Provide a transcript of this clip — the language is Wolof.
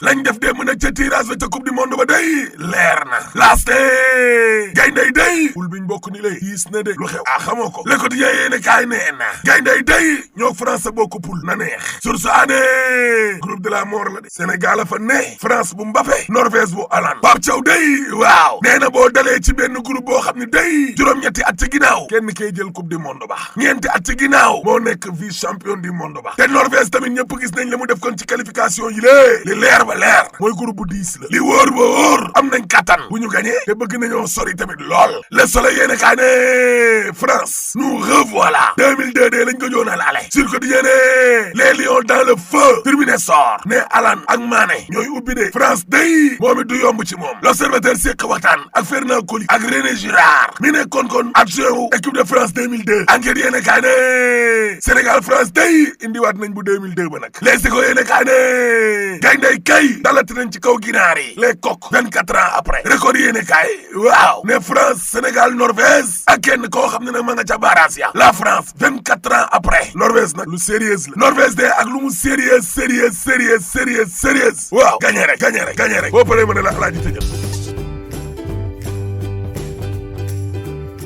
lañ def dee mën a ca tirage ba ca coupe du monde ba day leer na laaste gayndey day poule biñ bokk ni lay diis na de lu xew xamoo ko Le Quotidien yéene kaay nee na gayndey day ñoo France bokk poule na neex source aané groupe de la mort la de Sénégal a fa ne France bu Mbappé Norvège bu Hollande Pape Thiaw day waaw nee na boo dalee ci benn groupe boo xam ne day juróom-ñetti at ci ginnaaw kenn kay jël coupe du monde ba ñeenti at ci ginnaaw moo nekk vice champion du monde ba te Norvège tamit ñëpp gis nañ la mu def kon ci qualification yi lée li leer ba leer mooy groupe bu 10 la li wóor ba wóor am nañ kattan bu ñu gañee te bëgg nañoo sori tamit lool Le Soleil yéene kaa ne France nous revoilà 2002 de lañ ko joon a laale sur Quotidien ne les lions dans le feu Tribune sort ne Alan ak Mané ñooy ubbi de France day moom it du yomb ci moom L'Observateur séq waxtaan ak Fernand Coly ak René Girard mi nekkoon kon adjoint wu équipe de France 2002 Enquête yéene kaa ne Sénégal France day indiwaat nañ bu 2002 ba nag Les Échos yéene kaa ne gayndey kay dalati nañ ci kaw ginaar yi les coqs 24 ans après Record yéene kaay waaw ne France Sénégal Norvège ak kenn koo xam ne nag ma nga ca barrage ya la France 24 ans après Norvège nag lu sérieuse la Norvège de ak lu mu sérieuse waaw gagné rek boo paree ma ne la alaaji tëjal